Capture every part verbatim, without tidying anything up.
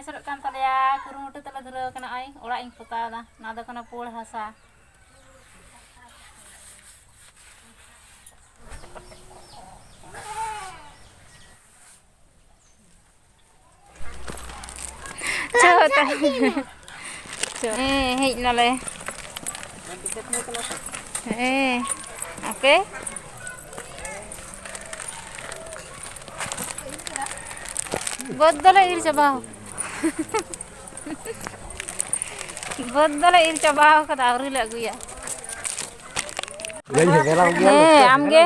ᱥᱮᱴᱮᱨᱚᱜ ᱠᱟᱱ ᱛᱟᱞᱮᱭᱟ, ᱠᱩᱨᱩᱢᱩᱴᱩ ᱛᱮᱞᱮ ᱫᱷᱩᱨᱟᱹᱣ ᱠᱟᱱᱟ᱾ ᱱᱚᱜᱼᱚᱭ ᱚᱲᱟᱜ ᱤᱧ ᱯᱚᱛᱟᱣ ᱮᱫᱟ᱾ ᱱᱚᱣᱟ ᱫᱚ ᱠᱟᱱᱟ ᱯᱩᱲ ᱦᱟᱥᱟ᱾ ᱪᱚ, ᱛᱟᱦᱞᱮ᱾ ᱪᱚ, ᱦᱮᱸ, ᱦᱮᱡ ᱱᱟᱞᱮ᱾ ᱦᱮᱸ, ᱟᱯᱮ? ᱵᱟᱹᱫᱽ ᱫᱚᱞᱮ ᱤᱨ ᱪᱟᱵᱟ᱾ ᱵᱟᱹᱫᱽ ᱫᱚᱞᱮ ᱤᱨ ᱪᱟᱵᱟ ᱟᱠᱟᱫᱟ, ᱟᱹᱣᱨᱤ ᱞᱮ ᱟᱹᱜᱩᱭᱟ᱾ ᱦᱮᱸ, ᱟᱢᱜᱮ?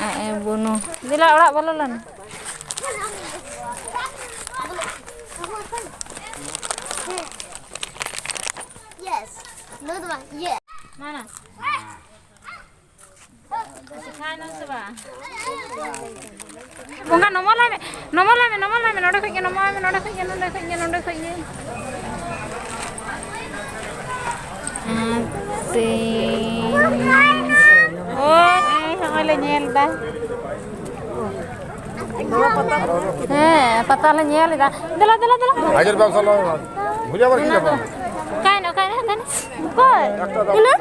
ᱮ, ᱮ, ᱵᱩᱱᱩ᱾ ᱫᱮᱞᱟ, ᱚᱲᱟᱜ ᱵᱚᱞᱚ ᱞᱮᱱ᱾ ᱢᱟᱱᱟ᱾ ᱵᱚᱸᱜᱟ, ᱱᱚᱢᱚ ᱞᱟᱭ ᱢᱮ, ᱱᱚᱢᱚ ᱞᱟᱭ ᱢᱮ, ᱱᱚᱢᱚ ᱞᱟᱭ ᱢᱮ, ᱱᱚᱰᱮ ᱠᱷᱚᱡ ᱜᱮ ᱱᱚᱢᱚ ᱞᱟᱭ ᱢᱮ, ᱱᱚᱰᱮ ᱠᱷᱚᱡ ᱜᱮ, ᱱᱚᱰᱮ ᱠᱷᱚᱡ ᱜᱮ, ᱱᱚᱰᱮ ᱠᱷᱚᱡ ᱜᱮ᱾ ᱦᱮᱸ, ᱥᱤᱧ᱾ ᱳᱭ, ᱱᱚᱜᱼᱚᱭ ᱞᱮ ᱧᱮᱞ ᱫᱟ᱾ ᱦᱮᱸ, ᱯᱟᱛᱟ ᱞᱮ ᱧᱮᱞ ᱮᱫᱟ᱾ ᱫᱮᱞᱟ, ᱫᱮᱞᱟ, ᱫᱮᱞᱟ᱾ ᱦᱟᱡᱟᱨ ᱵᱟᱨ ᱥᱟᱞ ᱵᱷᱩᱡᱟ ᱵᱟᱨ ᱠᱤ ᱡᱟᱯᱟᱱ᱾ ᱚᱠᱟᱭᱮᱱᱟ, ᱚᱠᱟᱭᱮᱱᱟ, ᱚᱠᱟᱭᱮᱱᱟ? ᱚᱠᱚᱭ? ᱤᱱᱟᱹ?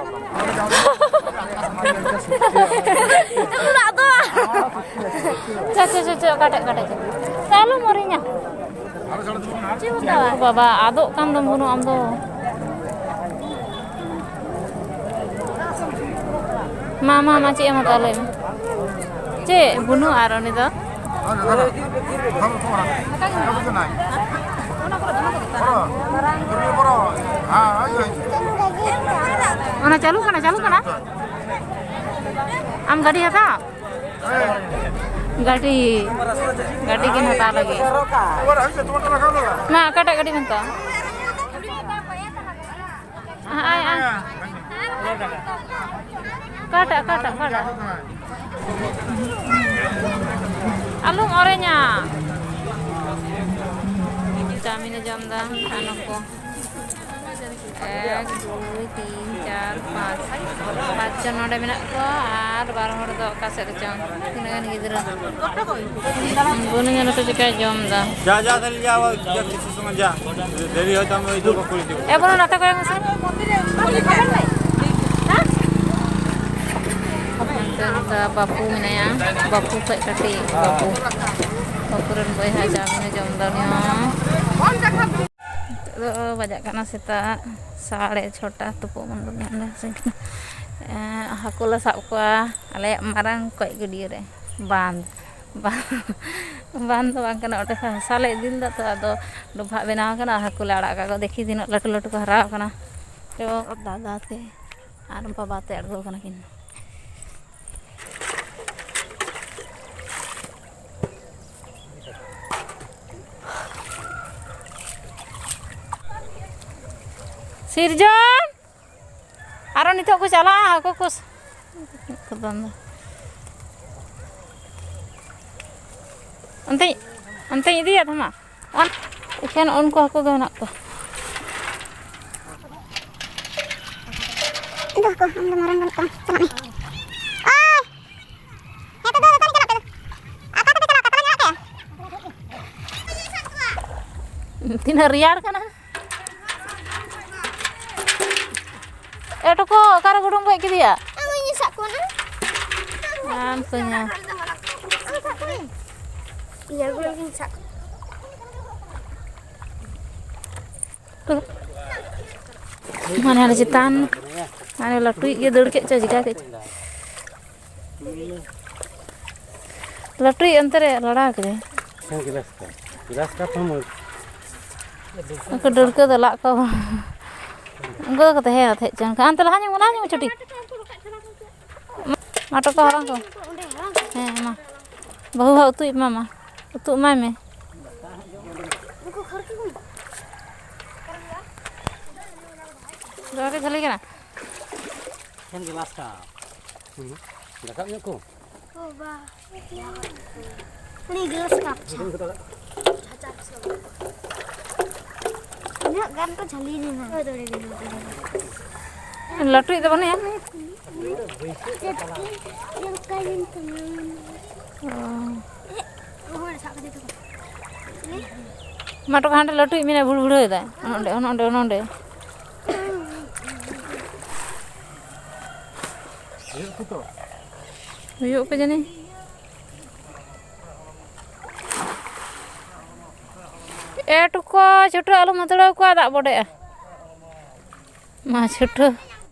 ᱚᱲᱟᱜ ᱫᱚ᱾ ᱪᱚ, ᱪᱚ, ᱪᱚ, ᱪᱚ, ᱚᱠᱟᱴᱷᱮᱡ, ᱚᱠᱟᱴᱷᱮᱡ ᱪᱚ᱾ ᱟᱞᱚᱢ ᱚᱨᱤᱧᱟ᱾ ᱪᱮᱫ ᱮᱢ ᱦᱟᱛᱟᱣᱟ? ᱵᱟᱵᱟ, ᱟᱫᱚᱜ ᱠᱟᱱ ᱫᱚᱢ ᱵᱩᱱᱩ ᱟᱢ ᱫᱚ᱾ ᱢᱟ, ᱢᱟ, ᱢᱟ, ᱪᱮᱫ ᱮᱢ ᱦᱟᱛᱟᱣᱟ ᱞᱟᱹᱭ ᱢᱮ? ᱪᱮᱫ ᱵᱩᱱᱩ ᱟᱨ ᱩᱱᱤ ᱫᱚ? ᱚᱱᱟ ᱪᱟᱹᱞᱩ ᱠᱟᱱᱟ, ᱪᱟᱹᱞᱩ ᱠᱟᱱᱟ? ᱟᱢ ᱜᱟᱹᱰᱤ ᱦᱟᱛᱟᱣ? ᱜᱟᱹᱰᱤ, ᱜᱟᱹᱰᱤ ᱠᱤᱱ ᱦᱟᱛᱟᱣ ᱞᱟᱹᱜᱤᱫ᱾ ᱢᱟ, ᱚᱠᱟᱴᱟᱜ ᱜᱟᱹᱰᱤ ᱢᱮᱱ ᱛᱟᱢ? ᱟᱭ, ᱟᱭ᱾ ᱚᱠᱟᱴᱟᱜ, ᱚᱠᱟᱴᱟᱜ, ᱚᱠᱟᱴᱟᱜ? ᱟᱞᱚᱢ ᱚᱨᱮᱧᱟ᱾ ᱪᱟᱣᱢᱤᱱᱮ ᱡᱚᱢ ᱫᱟ, ᱟᱨ ᱱᱩᱠᱩ᱾ ᱮᱠ, ᱫᱩᱭ, ᱛᱤᱱ, ᱪᱟᱨ, ᱯᱟᱸᱪ᱾ ᱯᱟᱸᱪ ᱡᱚᱱ ᱱᱚᱰᱮ ᱢᱮᱱᱟᱜ ᱠᱚᱣᱟ᱾ ᱟᱨ ᱟᱨ ᱵᱟᱨ ᱦᱚᱲ ᱫᱚ ᱚᱠᱟ ᱥᱮᱫ ᱨᱮᱪᱚᱝ? ᱛᱤᱱᱟᱹᱜ ᱜᱟᱱ ᱜᱤᱫᱽᱨᱟᱹ? ᱵᱩᱱᱩ ᱧᱮᱞ ᱠᱚ ᱪᱤᱠᱟᱹᱭ ᱡᱚᱢ ᱫᱟ? ᱡᱟ, ᱡᱟ, ᱛᱟᱦᱞᱮ ᱡᱟ, ᱟᱵᱟᱨ ᱡᱟ, ᱠᱤᱪᱷᱩ ᱥᱚᱢᱚᱭ ᱡᱟ᱾ ᱫᱮᱨᱤ ᱦᱚᱭᱛᱳ ᱟᱢ ᱳᱭ ᱫᱚ ᱵᱟᱠᱚ ᱦᱤᱡᱩᱜ᱾ ᱮ ᱵᱩᱱᱩ, ᱱᱟᱛᱮ ᱠᱚᱭᱚᱜ ᱢᱮᱥᱮ᱾ ᱱᱚᱛᱮ ᱫᱚ ᱵᱟᱹᱯᱩ ᱢᱮᱱᱟᱭᱟ, ᱵᱟᱹᱯᱩ ᱠᱷᱚᱡ ᱠᱟᱹᱴᱤᱡ ᱵᱟᱹᱯᱩ, ᱵᱟᱹᱯᱩ ᱨᱮᱱ ᱵᱚᱭᱦᱟ ᱪᱟᱣᱢᱤᱱᱮ ᱡᱚᱢ ᱫᱟ ᱩᱱᱤ ᱦᱚᱸ᱾ ᱱᱤᱛᱚᱜ ᱫᱚ ᱵᱟᱡᱟᱜ ᱠᱟᱱᱟ ᱥᱮᱛᱟᱜ ᱥᱟᱲᱮ ᱪᱷᱚᱴᱟ, ᱛᱩᱯᱩ ᱢᱩᱱᱰᱩ ᱧᱮᱞ ᱞᱮ ᱦᱮᱡ ᱠᱟᱱᱟ᱾ ᱮᱸ, ᱦᱟᱹᱠᱩ ᱞᱮ ᱥᱟᱵ ᱠᱚᱣᱟ ᱟᱞᱮᱭᱟᱜ ᱢᱟᱨᱟᱝ ᱠᱚᱡ ᱜᱟᱹᱰᱭᱟᱹ ᱨᱮ, ᱵᱟᱸᱫᱽ, ᱵᱟᱸᱫᱽ, ᱵᱟᱸᱫᱽ ᱫᱚ ᱵᱟᱝ ᱠᱟᱱᱟ, ᱚᱸᱰᱮ ᱠᱷᱚᱱ ᱦᱟᱥᱟ ᱞᱮ ᱤᱫᱤ ᱞᱮᱫᱟ ᱛᱚ, ᱟᱫᱚ ᱰᱚᱵᱷᱟᱜ ᱵᱮᱱᱟᱣ ᱠᱟᱱᱟ, ᱦᱟᱹᱠᱩ ᱞᱮ ᱟᱲᱟᱜ ᱠᱟᱜ ᱠᱚᱣᱟ, ᱫᱮᱠᱷᱤ ᱛᱤᱱᱟᱹᱜ ᱞᱟᱹᱴᱩ ᱞᱟᱹᱴᱩ ᱠᱚ ᱦᱟᱨᱟ ᱟᱠᱟᱱᱟ᱾ ᱪᱚ, ᱫᱟᱫᱟ ᱛᱮ ᱟᱨ ᱵᱟᱵᱟ ᱛᱮ ᱟᱬᱜᱚ ᱠᱟᱱᱟ ᱠᱤᱱ᱾ ᱥᱤᱨᱡᱚᱱ! ᱟᱨᱚ ᱱᱤᱛᱚᱜ ᱠᱚ ᱪᱟᱞᱟᱜᱼᱟ ᱦᱟᱹᱠᱩ ᱠᱚ ᱥ-, ᱠᱚᱫᱚ ᱚᱱᱛᱮᱧ, ᱚᱱᱛᱮᱧ ᱤᱫᱤᱭᱟ ᱛᱟᱢᱟ᱾ ᱚᱱ-, ᱮᱠᱷᱮᱱ ᱩᱱᱠᱩ ᱦᱟᱹᱠᱩ ᱜᱮ ᱢᱮᱱᱟᱜ ᱠᱚᱣᱟ᱾ ᱤᱧ ᱫᱚ ᱦᱟᱹᱠᱩ, ᱟᱢ ᱫᱚ ᱢᱟᱨᱟᱝ ᱜᱟᱱᱚᱜ ᱛᱟᱢᱟ᱾ ᱪᱟᱞᱟᱜ ᱢᱮ᱾ ᱳᱭ! ᱦᱮᱸ ᱛᱚ, ᱫᱩ, ᱫᱩ, ᱪᱟᱞᱟᱜ ᱯᱮ᱾ ᱟᱠᱟ ᱛᱮᱯᱮ ᱪᱟᱞᱟᱜ ᱠᱟᱱᱟ? ᱛᱟᱲᱟᱢ ᱪᱟᱞᱟᱜ ᱯᱮ᱾ ᱛᱤᱱᱟᱹᱜ ᱨᱮᱭᱟᱲ ᱠᱟᱱᱟ᱾ ᱮ ᱴᱩᱠᱩ, ᱚᱠᱟᱨᱮ ᱜᱩᱰᱩᱢ ᱜᱚᱡ ᱠᱮᱫᱮᱭᱟ? ᱟᱢ ᱤᱧ ᱥᱟᱵ ᱠᱚᱣᱟ ᱱᱟ᱾ ᱟᱢ ᱛᱚᱧᱟ᱾ ᱟᱢ ᱥᱟᱵ ᱠᱚᱣᱟ᱾ ᱤᱭᱟᱹ, ᱜᱩᱰᱩᱢ ᱜᱤᱧ ᱥᱟᱵ ᱠᱚᱣᱟ᱾ ᱢᱟᱱᱮ ᱦᱟᱱᱮ ᱪᱮᱛᱟᱱ, ᱢᱟᱱᱮ ᱞᱟᱹᱴᱩᱭᱤᱡ ᱜᱮ ᱫᱟᱹᱲ ᱠᱮᱫ ᱪᱚ ᱪᱤᱠᱟ ᱠᱮᱫ ᱪᱚ᱾ ᱞᱟᱹᱴᱩᱭᱤᱡ ᱚᱱᱛᱮ ᱨᱮ ᱞᱟᱲᱟᱣ ᱠᱮᱫᱟᱭ᱾ ᱦᱮᱸ, ᱜᱞᱟᱥ ᱠᱟᱯ, ᱜᱞᱟᱥ ᱠᱟᱯ ᱦᱚᱸ ᱢᱚᱡᱽ᱾ ᱩᱱᱠᱩ ᱰᱟᱹᱲᱠᱟᱹ ᱫᱚ ᱞᱟᱜ ᱠᱚ᱾ ᱩᱱᱠᱩ ᱫᱚᱠᱚ ᱛᱟᱦᱮᱸ ᱛᱟᱦᱮᱸᱫ ᱪᱚᱝ᱾ ᱟᱱᱛᱮ ᱞᱟᱦᱟ ᱧᱚᱜ, ᱞᱟᱦᱟ ᱧᱚᱜ ᱪᱷᱩᱴᱤ᱾ ᱢᱟ ᱴᱚᱠᱟ ᱦᱚᱨᱚᱝ ᱠᱚ᱾ ᱦᱮᱸ, ᱢᱟ᱾ ᱵᱟᱹᱦᱩ ᱦᱚᱸ ᱩᱛᱩᱭ ᱮᱢᱟᱢᱟ᱾ ᱩᱛᱩ ᱮᱢᱟᱭ ᱢᱮ᱾ ᱫᱚᱢᱮ ᱯᱮ ᱡᱷᱟᱹᱞᱤ ᱠᱟᱱᱟ? ᱮᱠᱷᱮᱱ ᱜᱞᱟᱥ ᱠᱟᱯ᱾ ᱦᱩᱸ᱾ ᱨᱟᱠᱟᱵ ᱧᱚᱜ ᱠᱚ᱾ ᱳ ᱵᱟ᱾ ᱩᱱᱤ ᱜᱞᱟᱥ ᱠᱟᱯ ᱪᱷᱟ᱾ ᱩᱱᱟᱹᱜ ᱜᱟᱱ ᱠᱚ ᱡᱷᱟᱹᱞᱤ ᱞᱮᱱᱟ᱾ ᱞᱟᱹᱴᱩᱭᱤᱡ ᱫᱚ ᱵᱟᱹᱱᱩᱭᱟ? ᱚ᱾ ᱢᱟ ᱴᱚᱠᱟ ᱦᱟᱸᱰᱮ ᱞᱟᱹᱴᱩᱭᱤᱡ ᱢᱮᱱᱟᱭ, ᱵᱷᱩᱲ ᱵᱷᱩᱲᱟᱹᱣ ᱮᱫᱟᱭ᱾ ᱚᱱᱚᱸᱰᱮ, ᱚᱱᱚᱸᱰᱮ, ᱚᱱᱚᱸᱰᱮ᱾ ᱦᱩᱭᱩᱜ ᱯᱮ ᱡᱟᱹᱱᱤᱡ᱾ ᱮ ᱴᱩᱠᱩ, ᱪᱷᱩᱴᱩ ᱟᱞᱚᱢ ᱦᱟᱹᱛᱲᱟᱹᱣ ᱠᱚᱣᱟ, ᱫᱟᱜ ᱵᱚᱰᱮᱜᱼᱟ᱾ ᱢᱟ ᱪᱷᱩᱴᱩ,